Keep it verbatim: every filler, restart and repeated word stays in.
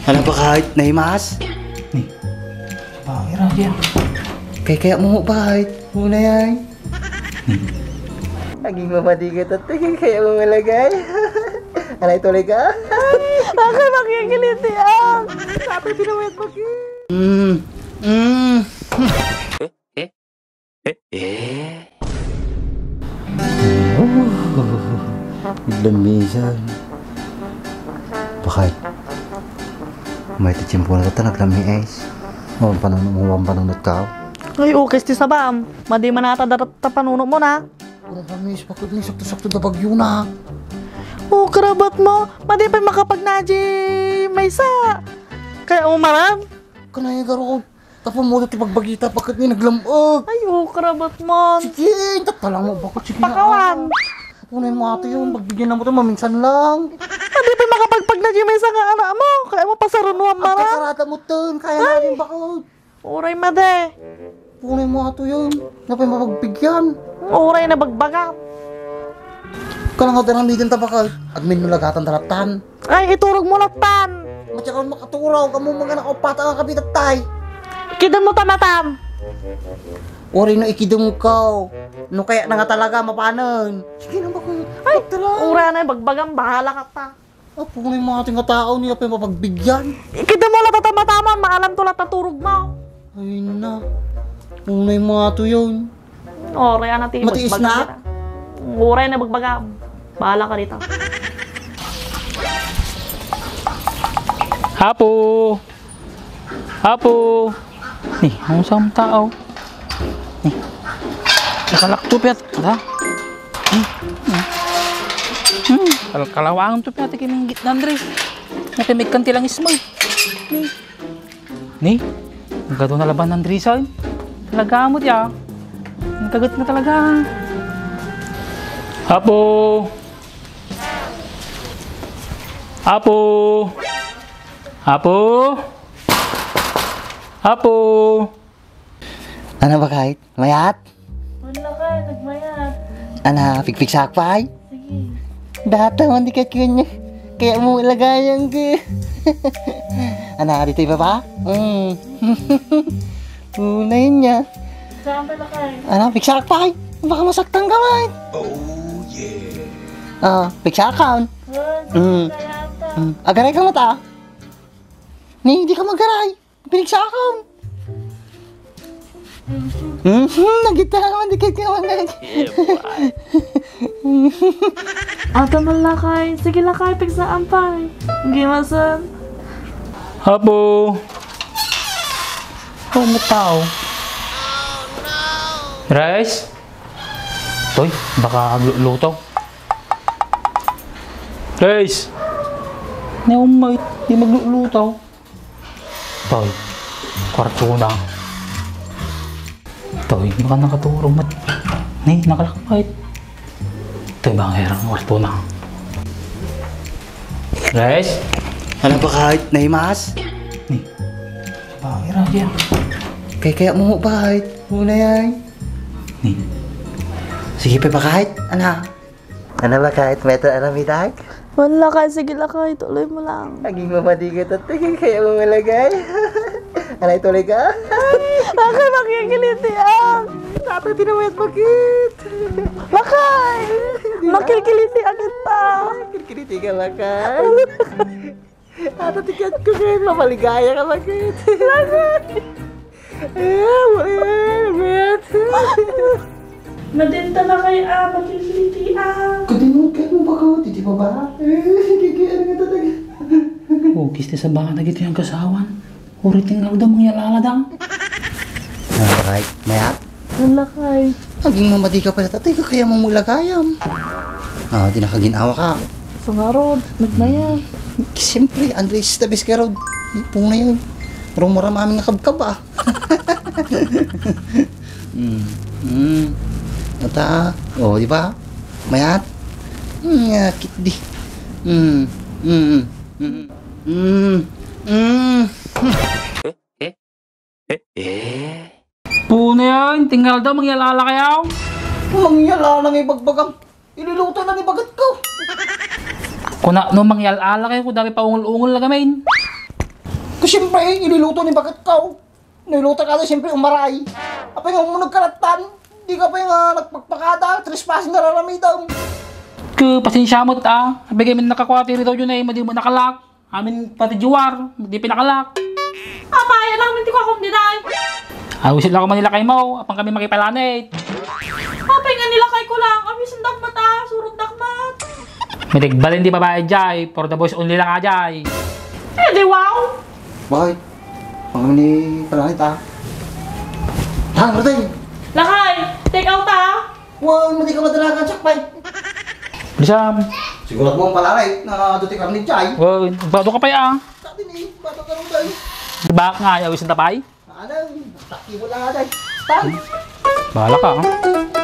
Ano ba kahit naimas? Ni, bakit ra diyan? Kay kaya mo ba kahit? Muna yan. Naging mamadigat at kay kaya mo malagay. Anay tuloy ka? Bakit makikiliti ang? Sabi pinawit mo ki. Mm. Mm. Eh? Eh? Lamisan. Bakit? May ti tiyempo na ta naglami, Ace. Oh, panunot mo, ang panunot ka. Ay, okay, ti sabam. Madi man ata darat ta panunot mo na. Ang lamis, bakit ni sakto-sakto da bagyo na? Oh, karabat mo. Madi pa makapagnaji, maysa. Kaya umaran? Kanay garo. Tapos mo ti pagbagita, bakit ni naglam-, oh. Ay, oh, karabat man. Sige, intat pa lang mo, bakit? Sige na. Pakawan. Unay mo ato yun, pagbigyan na mo to, maminsan lang. Hindi pa makapagpag na di may sanga anak mo, kaya mo pasarunuan mo na. Ang kakarata mo ton, kaya na rin bakit? Uray made. Unay mo ato yun, napay mapagbigyan. Uray na bagbaga. Kalang nga daramidan ta bakit? Agmin nulagatan daratan. Ay, iturog mo latan. Matyakan makaturog, amo mga nakaupat ang kapitatay. Ikidem mo ta matam. Uri no ikidem ka. No kaya na nga talaga, mapanen. Sige na ba ko? Ay, ura na, bagbagam, bahala ka ta. Apo na yung mga ating tao niya pa mapagbigyan. Ikidem mo latan ta matam, maalam to latan turog mo. Ay na. Unay mga to yun. Oray na ti matiis na? Uray na bagbaga. Bahala ka dito. Apo! Apo! Ni, ang sam tao. Ni. Nakalakto pet, da? Hmm. Hmm. Kalkalawangan to pet, kininggit na Andres. Natimig kan tilang ismay. Ni. Ni, nagado na laban ng Andres, ay. Talaga mo, tiya. Nagkagat na talaga. Apo! Apo! Apo! Apo! Ano ba kahit? Mayat? Wala ka, nagmayat. Ana, pigpigsak pa ay? Sige. Data man di ka kanya. Kaya mo ilagayan ka. Ana, dito iba pa? Mm. Una yun niya. Saan ka lakay? Ana, pigsak pa ay? Baka masaktan ka man. Oh, yeah. Ah, pigsak ka. Mm. Kaya ata. Mm. Agaray ka mata. Ni, di ka magaray. Pinagsakam. Mhm, nagita naman, di ka naman. Ata man lakay. Sige lakay, pigsaan pa. Gimasan. Apo. Oh, may tao. Rice? Toy, baka agluluto. Rice! Naumay, di magluluto. Toy, kwarto na. Toy, baka nakaturog mat. Ni, nakalakpay. Toy, baka hirang kwarto na. Guys? Ano ba kahit naimas? Ni. Baka hirang siya. Kay kaya mo ba kahit? Una yan. Ni. Sige pa ba kahit? Ana. Ano ba kahit meto alam idag? Wala ka, sige lakay, tuloy mo lang. Naging mamadigat at tigil kaya mo malagay. Anay tuloy ka? Lakay, makikiliti ang. Tatay, tinawid bakit? Lakay! Makikiliti ang kita. Kilkiliti ka lakay. Ata tiket ko ngayon, mamaligaya ka ba ngayon? Ayan, ayan, ayan. Madenta na kayo, ah, makikiliti, ah. Kadinot ka mo ba ko? Titi pa ba? Eh, kikiyaan nga talaga. Oh, kiste sa baka na gito yung kasawan. Uri tinggal daw, mangyalala daw. Alright, mayat. Ang lakay. Naging mamadi ka pala, tatay, ka kaya mong mulagayam. Ah, di nakaginawa ka. Sa nga, Rod, nagmaya. Siyempre, Andres, tabis ka, Rod. Ipuna yun. Rumura mamin nga kabkab, ah. Mm. Mm. Ata, oh, di ba? Mayat? Mm, nga, kit di. Mm. Mm. Mm. Mm. Mm. Eh? Eh? Eh? Puna yan, tinggal daw, mangyalala kayaw. Mangyalala nga ibagbagang. Iluluto na ni bagat ko. Kuna, no, mangyalala kayo, kung dami pa ungol-ungol na gamin. Ko siyempre, iniluto ni bakit ka. Niluto ka na siyempre umaray. Apay nga umunag ka latan. Di ka pa nga nagpakpakada, trespassing na raramidam. Ko, pasensya mo ta. Apay kami nakakwati rito yun eh, madi mo nakalak. Amin pati juwar, di pinakalak. Apay, anak, minti ko akong dinay. Ay, wisit lang ako manila kay mo, apang kami makipalanit. Apay nga nilakay ko lang, awisin dakmat ah, surot dakmat. May nagbalin di babae jay, for the boys only lang ajay. Eh, di wow. Bakit? Ang ni palanit ah. Tang, Martin! Lakay, take out ah. Wow, hindi ka madalagan, sakpay. Bilisam. Sigurado mo ang palanit na duti karni jay. Wow, bado ka pa ya. Sabi ni, bado ka rin tayo. Bak nga, ayaw isang tapay. Anong? Taki mo lang agay. Tan. Bahala ka, ha?